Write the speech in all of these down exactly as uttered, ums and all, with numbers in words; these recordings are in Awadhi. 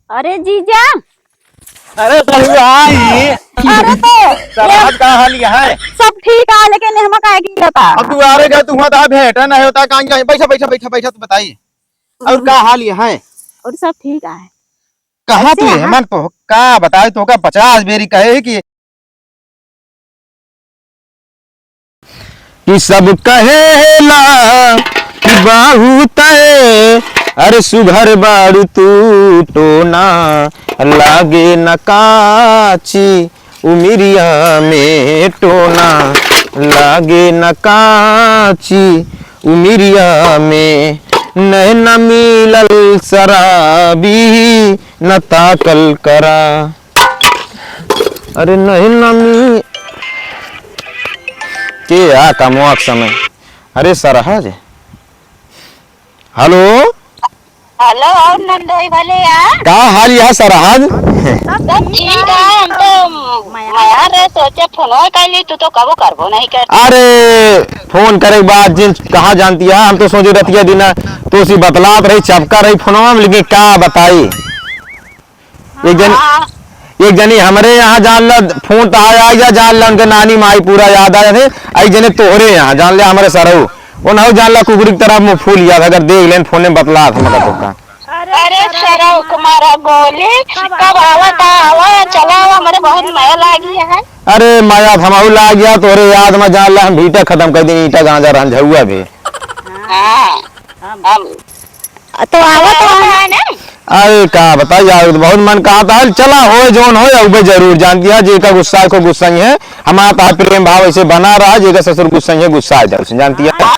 अरे जीजा। अरे सहुआई। अरे तो सरहज का हाल यहाँ है? सब ठीक है, लेकिन हम का गिरता। अब तू आ रहे गए, तू हुआ था भेंट नहीं होता, कहाँ गए? बैठा, बैठा, बैठा, बैठा, तू बताइए। और का हाल यहाँ है? और सब ठीक है। कहाँ तू कैसे है? है? मन तो का बताए, तो का पचास बेरी कहे कि कि सब कहेला कि बहुत है, अरे सुघर बाड़ू तू टोना, लागे न काची उमिरिया में टोना, लागे न काची उमिरिया में, नैना मिलल शराबी न ताकल करा। अरे नहीं नमी के आ कमवा के समय। अरे सरहज, हेलो। हेलो, और नंदोई भले यार। का हाल यह सरहज? सब ठीक है, हम तो मया रे सोचे फोन कैली, तू तो कबो करबो नहीं कर। अरे फोन करे के बाद जिन कहाँ जानती है, हम तो सोचे रतिया दिना तो उसी बतलात रही, चपका रही फोनवा में, लेकिन का बताई। एक जन, हाँ। एक जनी हमरे यहाँ जान ला, फोन तो आया, आया जान ला, उनके नानी माई पूरा याद आया थे। आई जने तोहरे यहाँ जान ले, हमरे सरऊ, वो ना जान ला, कुकुरी की तरह मुँह फूल गया था, अगर देख लेन फोन में बतला था, मगर तो का। अरे सरऊ कुमारा गोली, कब आवा, का आवा, चला आवा, हमरे बहुत मया लागी है। अरे मया थमाऊ लाग गया तोहरे याद में, जान ला, हम भीटा खत्म कर देंगे, ईटा गांजा रहन झउआ भी। हाँ, हम तो आवत तो है ना। अरे का बताई यार, बहुत मन कहा था, चला होए जौन होए, अउबे जरूर जानती है, जेका गुस्सा को गुस्सा ही है, हमारा तो प्रेम भाव ऐसे बना रहा, जेका ससुर गुस्सा ही है, गुस्सा आ जाए, उसे जानती है। हाँ,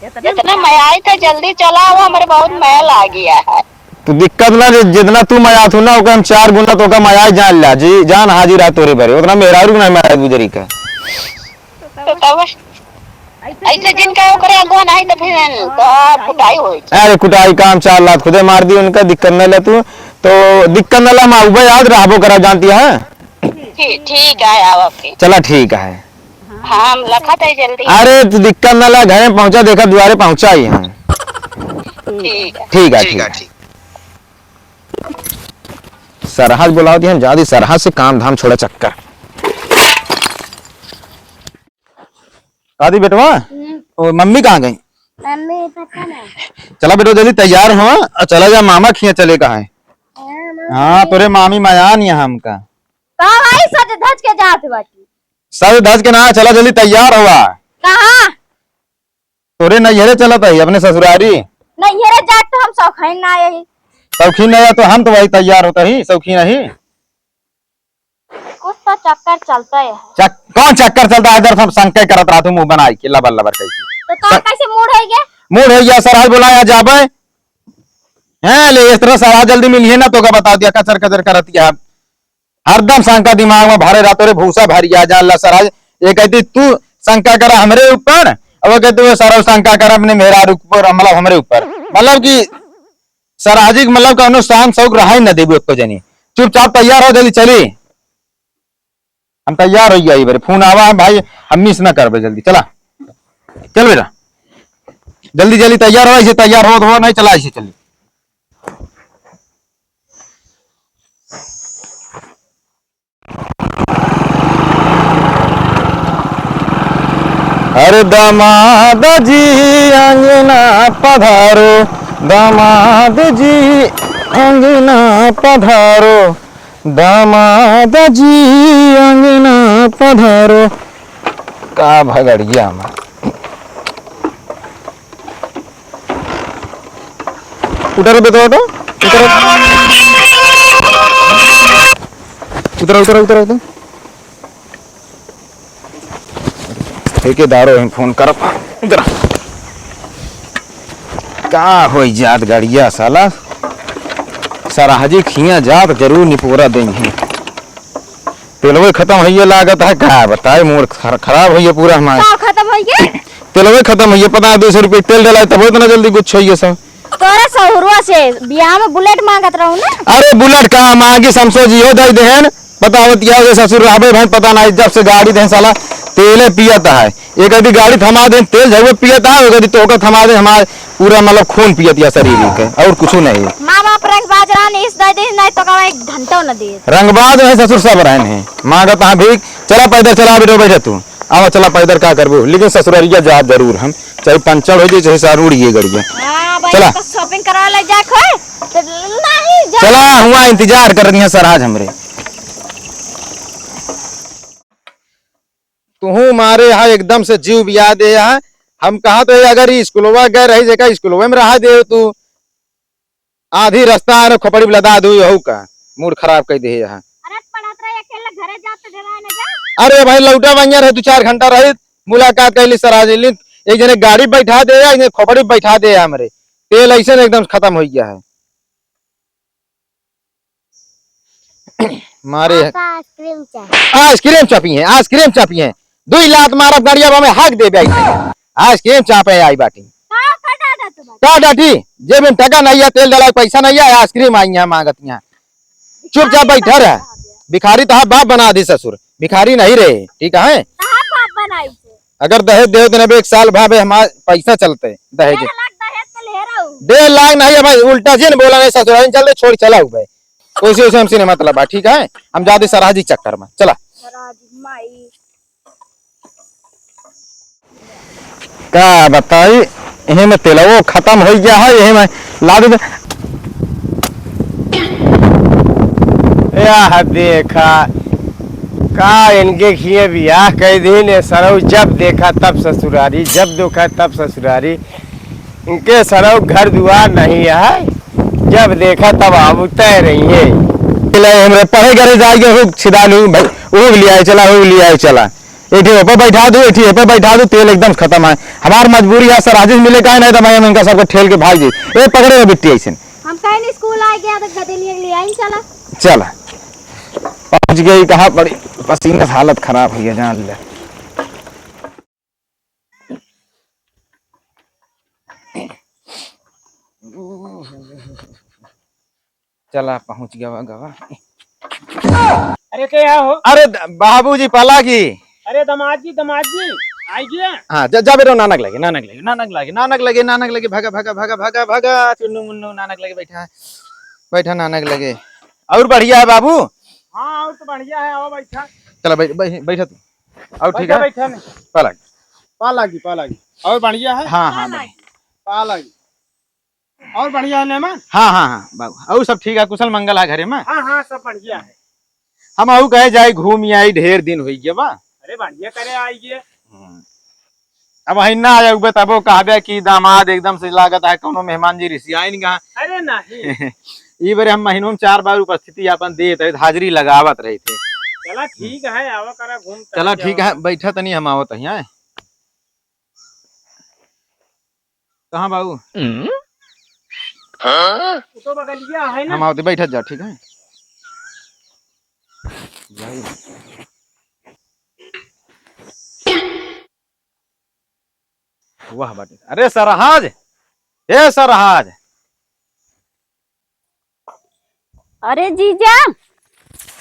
जितना मया आई था, जल्दी चला, वो हमरे बहुत मया लाग गया है। तो दिक्कत ना, जि-, जितना तू मया थू ना, ओका हम चार गुना तो ओका मया जान ला, जी, जान हाजिर है तोरे बरे, उतना मेहरारू ना मया गुजरी का। तो तब ऐसे जिनका ओकरे अगुआ नहीं तो फिर तो कुटाई होई। अरे कुटाई काम चार लात खुदे मार दी उनका, दिक्कत न ले तू। तो दिक्कत न ले, हम आउबे याद रहबो करा जानती है। ठीक, ठीक है, आओ आपके। चला ठीक है। हाँ, हम लखत है जल्दी। अरे तू दिक्कत न ले, घरे पहुँचा, देखा दुआरे पहुँचा ही हम। ठीक है। ठीक है, ठीक है। सरहज बुलावत ही, हम जादी सरहज से काम धाम छोड़ा चक्कर। का दी बेटवा? हम्म। ओ, मम्मी कहाँ गई? मम्मी पता ना। चला बेटवा, जल्दी तैयार हो और चला जा, मामा खिया चले का है। हाँ, मामा हाँ, खिया। तोरे मामी मयान यहाँ हमका। का भाई सज धज के जात बाटी? सज धज के ना, चला जल्दी तैयार हुआ। कहाँ? तोरे नैहरे चलत है, अपने ससुरारी। नैहरे जाके तो हम शौकीन ना यही। शौकीन नहीं है तो हम तो वही तैयार होता ही, शौकीन ही। कुछ तो चक्कर चलता है। चक-, कौन चक्कर चलता है? इधर सब शंका करत रहा तू, मुंह बनाई के लबर लबर कैसे। तो का कैसे मूड है ये? मूड है ये, सरहज बुलाया जाबे। हैं, ले इस तरह सरहज जल्दी मिली है ना, तो का बता दिया, कचर कचर करत है। हरदम शंका दिमाग में भरे रहतो रे, भूसा भरिया जान ला सरहज। ये कहती तू शंका करा हमरे ऊपर, अब वो कहती वो सरहज शंका करा अपने मेहरारू ऊपर, मतलब हमरे ऊपर। मतलब कि सरहजी के मतलब कौनो शान शौक रहा ही न देबू एको जनी। चुपचाप तैयार हो, जल्दी चली। हम तैयार हो गया, ये बारे फोन आवा है भाई, हम मिस ना करबे, जल्दी चला। चल बेटा, जल्दी जल्दी तैयार हो, ऐसे तैयार हो, हो नहीं चला, ऐसे चली। अरे दामाद जी अंगना पधारो, दामाद जी अंगना पधारो, दामाद जी अंगना पधारो। का भगड़िया में उतर बेटवा, उतर। उतर, उतर, उतर, उतर। ठेकेदारो हम फोन करब। उतर। का होई जात गड़िया साला? सरहजी खिया जात जरूर निपोरा देंगे। तेलवे खतम होइए लागत है, का बताए, मूड खर-, खराब होइए पूरा हमार। का खतम होइए? तेलवे खतम होइए, पता है, दो सौ रुपये तेल डलाए, तब इतना जल्दी गुच्छा होइए सब। तोरा सहुरवा से बियाह में बुलेट मांगत रहू ना? अरे बुलेट का मांगी, समसो जी हो दई देहन। बतावत या, ये ससुर रहबे भाई, पता नहीं, जब से गाड़ी देन साला तेले पियत है। एक यदि गाड़ी थमा देन, तेल झउवे पियत है, एक यदि तोहका थमा देन, हमार पूरा मतलब खून पियत या शरीर के, और कुछ नहीं। माँ बाप रंगबाज रहन, इस दे दिन नहीं तो कमा एक घंटो न दे। रंगबाज है ससुर, सब रहन है, मांगत हाँ भीख। चला पैदल चला बेटो, बैठे तू, आवा चला पैदल, का करबो, लेकिन ससुररिया जाब जरूर हम, चाहे पंचर हो जाए, चाहे सार उड़िए गड़िया। हाँ, भाई, चला। तो shopping करा ले जा खोए। तो नहीं जा। चला, हुआ इंतजार कर रही है सरहज हमरे। तुहू मारे हा एकदम से जीव बिया दे हा। हम कहा तो अगर ई स्कूलवा गए रही, जेका स्कूलवे में रहा दे तू। आधी रास्ता आने खोपड़ी में लदा दू, यहू का मूड खराब कर दे हा। अरे पढ़त रहे, अकेले घरे जाते देवाए न जा। अरे भाई, लौटा बनिया रहे, दो चार घंटा रही, मुलाकात कर ली सरहज ली। एक जने गाड़ी बैठा दे, एक जने खोपड़ी बैठा दे हमरे। तेल ऐसे न एकदम खत्म हो गया है। मारे पापा आइसक्रीम चाही। आइसक्रीम चापी है, आइसक्रीम चापी है। दुई लात मारब गाड़िया में हक देबे आई। आइसक्रीम चापे आई बाटी। का, का डाटा तू बाटी? का डाटी? जेब में टका नहीं है, तेल डाला पैसा नहीं है, आइसक्रीम आई है मांगत यहाँ। चुपचाप भिखारी बैठा रह। भिखारी तहा बाप बना दी ससुर, भिखारी नहीं रहे, ठीक है? कहाँ बाप बनाई से? अगर दहेज देवे तो ना बे, एक साल भावे हमार पैसा चलते दहेज। डेढ़ लाख दहेज के ले रहू। डेढ़ लाख नहीं है भाई, उल्टा जिन बोला नहीं ससुराल चल दे, छोड़ चला हूँ भाई। ओसे ओसे हमसे नहीं मतलब बा, ठीक है? हम जाते सरहज के चक्कर में, चला। सरहज माई। का बताई, एहे में तेलवो खत्म हो गया है, एहे में ला दे। यह देखा, का इनके खिए बियाह कई दिन, ए सरऊ जब देखा तब ससुरारी, जब देखा तब ससुरारी। इनके सरऊ घर दुआर नहीं है, जब देखा तब आवते रही है। ले हमरे पढ़े घरे जाइए, हो छिदालू भाई, वो भी ले आए चला, वो भी ले आए चला। एठी ओपे बैठा दू, एठी एपे बैठा दू, तेल एकदम खत्म है। हमार मजबूरी है सर, आज मिले काहे नहीं तो भाई हम इनका सबको ठेल के भाग जाई। ए पकड़े रे बिट्टी ऐसे। हम कहीं नहीं स्कूल आ गया तो गदे लिए ले आई चला। चला। पहुंच गई कहाँ बड़ी पसीने से हालत खराब हुई है जान ले। चला पहुँच गवा गवा। अरे के यहाँ हो? अरे द-, बाबूजी पालागी। अरे दमाद जी, दमाद जी, आई गया। हाँ, जा, जा बेटो, नानक लगे, नानक लगे, नानक लगे, नानक लगे, नानक लगे, भागा, भागा, भागा, भागा, भागा, चुन्नू मुन्नू नानक लगे बैठा है, बैठा नानक लगे। और बढ़िया है बाबू? हाँ, और तो बढ़िया है, आओ बैठा। चला बैठ, बैठ, बैठा तू। और ठीक बैठा, है? बैठा नहीं। पालागी। पालागी, पालागी। और बढ़िया है? हाँ, हाँ, बढ़िया। पालागी। और बढ़िया है मेहमान? हाँ, हाँ, हाँ, बाबू। और सब ठीक है, कुशल मंगल है घरे में? हाँ, हाँ, सब बढ़िया है। हम अहू कहे जाए घूम आई, ढेर दिन हुई गया बा। अरे बढ़िया करे आई गए। हम्म। अब वहीं ना आए उबे तबो कहबे कि दामाद एकदम से लागत है कोनो मेहमान जी रिसियाइन गा। अरे नहीं। ई बारे हम महीनों में चार बार उपस्थिति अपन देत रहे, हाजिरी लगावत रहे थे। चला ठीक है, आवा करा घूम टहल चला ठीक जावा। है, बैठा तनी हम आवत हैं। कहाँ बाबू? हम्म? हाँ? वो तो बगलिया है ना। हम आवते, बैठत जा, ठीक है? जाइए। वाह बाटे। अरे सरहज, ए सरहज। अरे जीजा।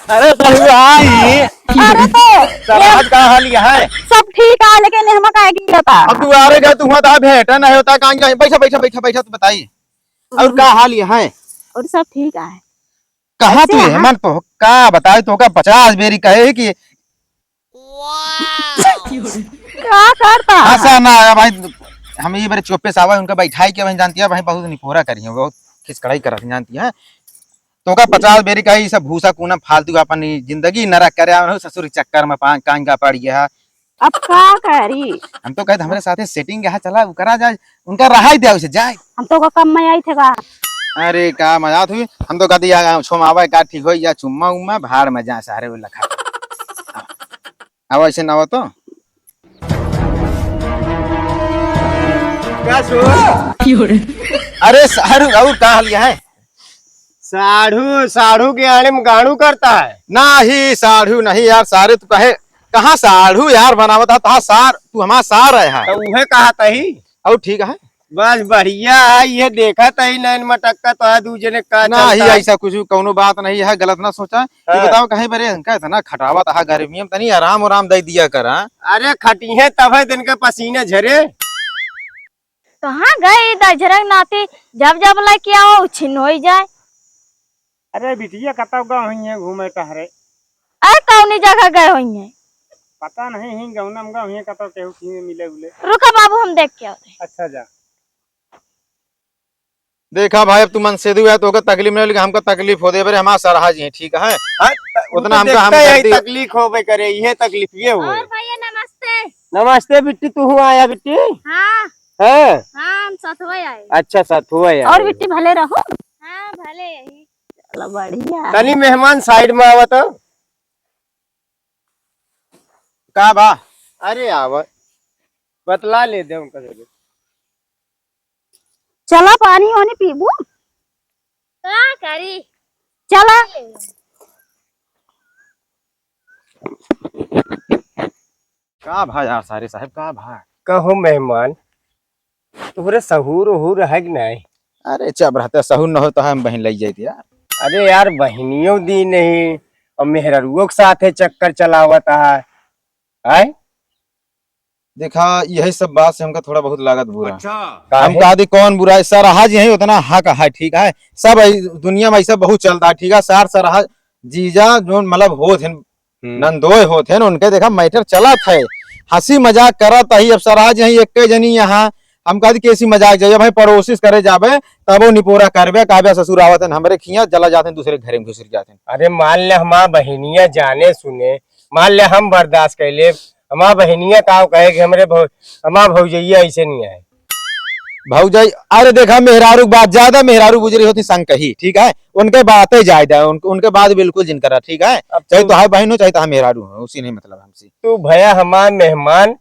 अरे सरहज। अरे तो सरहज का हाल है? सब ठीक है, लेकिन हम काहे की बता? अब तू आ रे गए, तू हुआ था भेंट नहीं होता, कहाँ गए? बैठा, बैठा, बैठा, बैठा, तू बताइए। और का हाल है? और सब ठीक है। कहाँ तू है? मन तो का बताए, तो का पचास बेरी कहे कि का करता है? हंसा ना आया भाई, हम ये बारे चुप्पे से आवा, उनका बैठाई के वहीं जानती है भाई, बहुत निपोरा करी है, बहुत खिचकड़ाई करत है जानती है। तो का पचास बेरी का ये सब भूसा कूना फालतू अपन ई जिंदगी नरक करे, आवे हो ससुर के चक्कर में पान कान का पड़ गया है। अब का करी? हम तो कहते हमरे साथे setting है, चला वो करा जाए, उनका रहाई दे उसे जाए। हम तो का कम में आई थे का? अरे का मजाक हुई, हम तो कहते या छोमावा का ठीक हो या चुम्मा उम्मा भाड़ में जा सारे वो लखा। अब ऐसे ना हो तो। का सो? अरे साढ़ू, और का हाल है? साढ़ू, साढ़ू के आने में गाड़ू करता है। नहीं साढ़ू नहीं यार, सारे तू कहे, कहाँ साढ़ू यार बनावत है, तहा सार, तू हमारा सार है। तो उहे कहा तही। और ठीक है। बस बढ़िया है, ये देखत ही नैन मटक्का तो है दू जने का ना ही चलता है। ऐसा कुछ कौनो बात नहीं है, गलत ना सोचा। ये हाँ। बताओ कहीं बरे इनका इतना खटावत है गर्मी में, तनी आराम आराम दे दिया करा। अरे खटी है तब है दिन के पसीने झरे। कहाँ गए ई दझरंग नाती, जब जब लेके आओ उछिन हो जाए। अरे बिटिया कतौ गए हुई है घूमे टहरे। अरे कौनी जगह गए हुई है? पता नहीं ही गौनम गए हुई है कतौ केहू की मिले उले। रुका बाबू हम देख के आते हैं। अच्छा जा। देखा भाई अब तू मनसेधु है तो ओकर तकलीफ नहीं लेकिन हमका तकलीफ हो दे बरे हमार सरहा जी हैं ठीक है। हाँ, त-, उतना उतना हमका हम देखते कर ही दी। तकलीफ होबे करे, ये तकलीफ ये हो। और भैया नमस्ते। नमस्ते बिट्टी, तू हुआ आया बिट्टी? हाँ। हाँ। हाँ, हम सथुआ आए। अच्छा, सथुआ आए। और बिट्टी भले रहो। हाँ, भले यही। चलो बढ़िया। तनी मेहमान side में आवा तो। का बा? अरे आवा। बतला ले दे उनका से। चला पानी वानी पीबू? का करी? चला। का भा यार सारे साहब, का भा? कहो मेहमान, तोहरे सहूर ओहूर है कि नहीं? अरे चुप रहते, सहूर न हो तो हम बहिन लई जाइत यार। अरे यार, बहिनियों दी नहीं और मेहररुओ के साथे चक्कर चलावत है, आय? देखा, यही सब बात से हमका थोड़ा बहुत लागत बुरा। अच्छा। हम काहे? कहा दी कौन बुरा है, सरहा जी हैं उतना हक है, ठीक है, सब ऐ-, दुनिया में ऐसा बहुत चलता है, ठीक है, सार सरहा जीजा जो मतलब होत हैं, हम्म। नंदोय होत हैं, उनके देखा matter चलत है, हंसी मजाक करत ही। अब सरहा जी हैं एक जनी यहाँ, हम कहा दी कैसी मजाक जाइए भाई, पड़ोसी से करे जाबे, तब वो निपोरा करबे, कहबे ससुर आवत हैं हमरे खिया, चला जाते हैं दूसरे घर में घुसर जाते हैं। अरे मान ले हमार बहिनिया जाने सुने, मान ले हम बर्दाश्त कर ले, हमार बहिनिया का कहे कि हमरे भौ-, हमार भौजैया ऐसे नहीं है। भौजाई, अरे देखा मेहरारू के बात ज्यादा, मेहरारू बुजरी होती संग कही, ठीक है, उनके बातें ज्यादा, उन, उनके बात बिल्कुल जिन करा, ठीक है, अब चाहे तू तो हाय बहन हो चाहे तो हम मेहरारू हो, उसी नहीं मतलब हमसे। तू भया हमार मेहमान,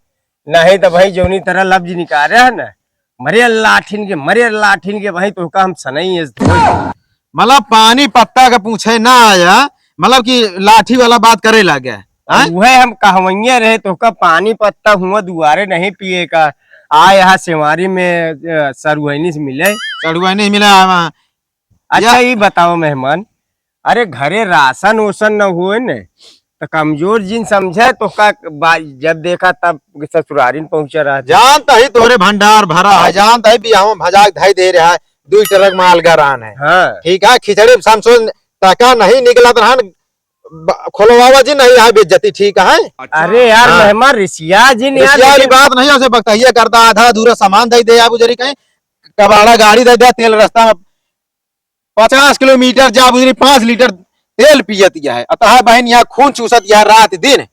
नहीं तो भाई जौनी तरह लफ्ज निकाले है ना, मरे लाठिन के, मरे लाठिन के भाई तोहका हम सनई है। मतलब पानी पत्ता का पूछे ना आया, मतलब कि लाठी वाला बात करे लगे। हाँ? वह हम कहवइया रहे तोहका पानी पत्ता हुआ दुआरे नहीं पिए का, आ यहाँ सेवारी में, अ, सरुहैनी से मिले। सरुहैनी से मिले, हाँ। अच्छा, या- ई बताओ मेहमान, अरे घरे राशन ओसन न होए न, तो कमजोर जिन समझे तोहका बा-, जब देखा तब ससुरारिन पहुँचा रहा। जानता ही तोहरे भंडार भरा है, जानता ही बियाह में भजाक धई दे रहा है, दुई ट्रक माल गरान है। हाँ। ठीक है, खिचड़ी समसो तका नहीं निकलत रहन, ब-, खोलवावा जी नहीं है बेइज्जती, ठीक है? अच्छा। अरे यार, हाँ। मेहमान रिसिया जी नहीं रिसिया वाली बात नहीं है, उसे बकतहिया करता, आधा अधूरा सामान दे दे, या बुजरी कहीं कबाड़ा गाड़ी दे दे, तेल रास्ता में पचास किलोमीटर जा बुजरी, पाँच लीटर तेल पियत है, अतः बहन यहाँ खून चूसत है रात दिन।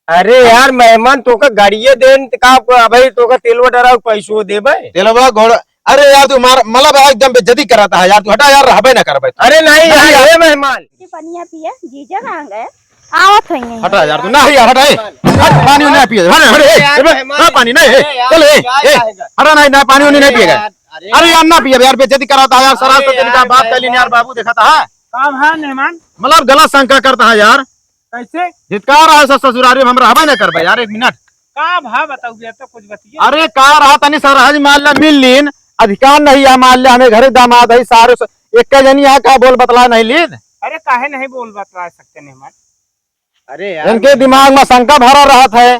अरे यार, मेहमान तोका गाड़िए देन, त का भाई तोका तेलवा डराव पैसो देबे? तेलवा घोड़ा, अरे यार, तू मार, मतलब, एकदम बेइज्जती कराता है यार, तू हटा यार, रहबे ना करबे। अरे नहीं नहीं यार, यार। ए मेहमान। ये पनिया पिया, जीजा कहाँ गए? आवत होइए। हटा यार, तू नहीं यार, हटा, ए। हट, पानी नहीं पिए, हट, हट, ए, अरे यार, ए, मेहमान, हाँ, पानी नहीं, ए, अरे यार, चल, ए, क्या ए, जाएगा? हटा नहीं, नहीं, पानी उनी नहीं अरे पिएगा। यार, अरे अरे यार, ना पिए यार, बेइज्जती कराता है यार, सरासर अरे दिन का यार, बात कर लेने यार, मेहमान। बाबू दिखाता है। का भा मेहमान? मतलब, गलत शंका करता है यार। कैसे? धिक्कार है स-, ससुरारी में हम रहबे न करबे यार, एक मिनट। का भा बताऊ भैया, तो कुछ बतिया। अरे का रहा तनी सरहज मान ला मिल लीन, अधिकार नहीं है मान ला, हमें घरे दामाद है सारे स-, एक जनी यहाँ का बोल बतला नहीं लीन। अरे काहे नहीं बोल बतला सकते नहीं हमारे? अरे यार। इनके दिमाग में शंका भरा रहत है।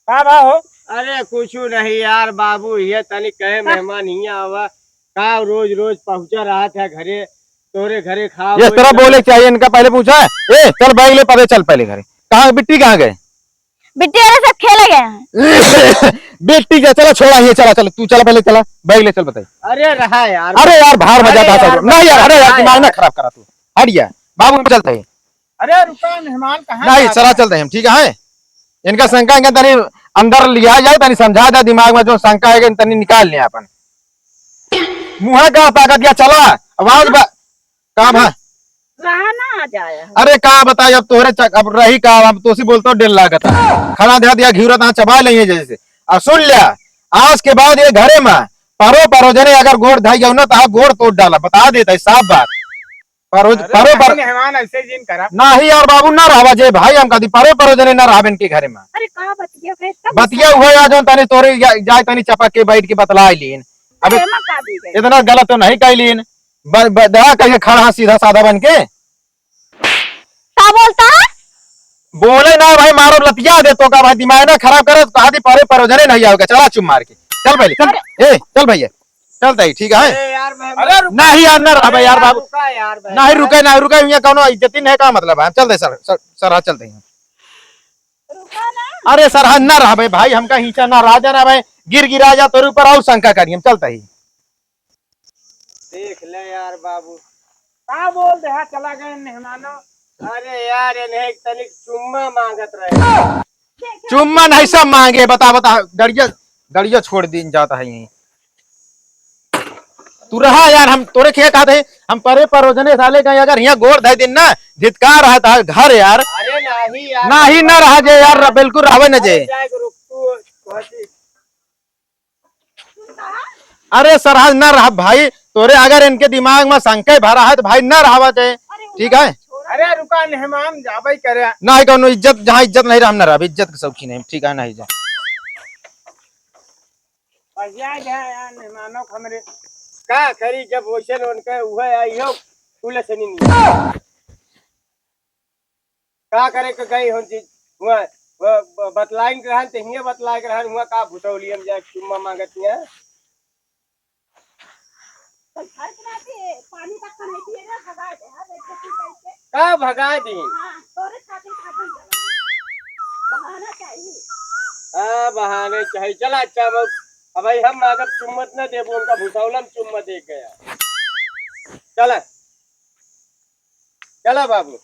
का बा हो? अरे कुछु नहीं यार बाबू, ये तनी कहे का? मेहमान हियाँ आवा, का रोज रोज पहुँचा रहत है घरे, तोरे घरे खाओ इस तरह बोले चाहिए इनका, पहले पूछा है, ए चल बैग ले परे चल पहले घरे। कहाँ बिट्टी कहाँ गए? बिट्टी वाले सब खेले गए हैं। बिट्टी क्या, चला छोड़ा ये, चला चला तू चला पहले चला, बैग ले चल बताई। अरे रहा यार। अरे यार बाहर मजा अरे था यार, सब। नहीं यार, अरे यार रहा दिमाग ना यार। खराब करा तू। हट गया। बाबू हम चलते हैं। अरे रुका, मेहमान कहाँ नहीं, जा चला रहा है? चलते हैं हम, ठीक है? इनका शंका, इनका तनी अंदर लिया जाए, तनी समझा दे दिमाग में जो शंका है, तनी निकाल ले अपन। मुँह का ताकत या चला, आवाज बा-, का भा? रहा ना आ जाए। अरे का बताई, अब तोहरे चक-, अब रही का, हम तोसी बोलतो डेल लागत है। खड़ा दे दिया, घिउरा तहाँ चबा लेंगे जैसे। आ सुन लिया, आज के बाद ये घरे में परो परो जने अगर गोड़ धाई जाओ ना, तो आप गोड़ तोड़ डाला, बता देता है साफ बात। परो-, अरे परो-, भाई, पर-, मेहमान ऐसे जिन करा। नाही यार बाबू, ना रहवा जे भाई, हम कदी परो परो जने ना रहबे इनके घरे में। अरे का बतिया है, तब बतिया हुआ यार, जौन तनी तोरे जा-, जाए तनी चपक के बैठ के बतलाइ लीन। अबे एमा का दी गई? इतना गलत तो नहीं कइ लीन। ब-, ब-, दया कहिए खड़ा सीधा साधा बन के। का बोलता है? बोले ना भाई, मारो लतिया दे तो का भाई, दिमाग ना खराब करे, तो कहा दी परे परो जने नहीं आओगे, चला चुप मार के। चल पहले, चल। अरे। ए, चल भैया, चल तही, ठीक है? अरे यार, मैं अरे रुक। नहीं यार, ना रहबे यार बाबू। रुका यार, भाई। नहीं रुके, ना रुके, यहाँ कौनो इज्जती नहीं, का मतलब है? चल दे सर, सर, सर, हाँ, चल दे। रुका ना। अरे सर, हाँ, ना रहबे भाई, हमका हिंचा ना रहा जाना भाई, गिर गिरा जा तोरे ऊपर और शंका करी, हम चल तही। देख ले यार बाबू। का बोल दे, हाँ, चला गए मेहमानो। अरे यार, इन्हें एक तनिक चुम्मा मांगत रहे। चुम्मा नहीं, सब मांगे, बता, बता, गड़िया, गड़िया छोड़ दीन जाता है यहीं। तू रहा यार, हम तोरे के कहत है, हम परे परोजने साले का, अगर यहाँ गोड़ धइ दिन ना, धिक्कार रहत है घर यार। अरे नाही यार। नाही ना रहा जे यार, बिल्कुल रहबे न जे। अरे जाए के रुक तू, कहती। अरे सरहज ना रहा भाई, तोरे अगर इनके दिमाग में संके भरा है तो भाई ना रहवा जे, ठीक है? अरे रुका, मेहमान जाबे करे। नाही कौनो इज्जत, जहाँ इज्जत नहीं रहा, हम ना रहब, इज्जत के शौकीन है, ठीक है? नहीं जा। बढ़िया है यार, मेहमानों को हमरे का करी, जब वैसे उनके उहे आई हो, फूले से नहीं। का करे के गई हो जी, हुआ, हुआ, ब-, बतलाइन के रहन, ते हिये बतलाए के रहन, हुआ का भुतौली हम जाए चुम्मा मांगत हिया। तो घर के नाते पानी तक नहीं पिए रे, भगा दे, हाँ, बेइज्जती करके। का भगा दी? हाँ, तोरे खातिर खातिर जवानी। बहाना चाहिए। हाँ, बहाने चाहिए। चला, अच्छा, अब, अब भाई हम मांगब चुम्मत ना देबो, उनका भुतौलम चुम्मा दे गया। चला। चला बाबू।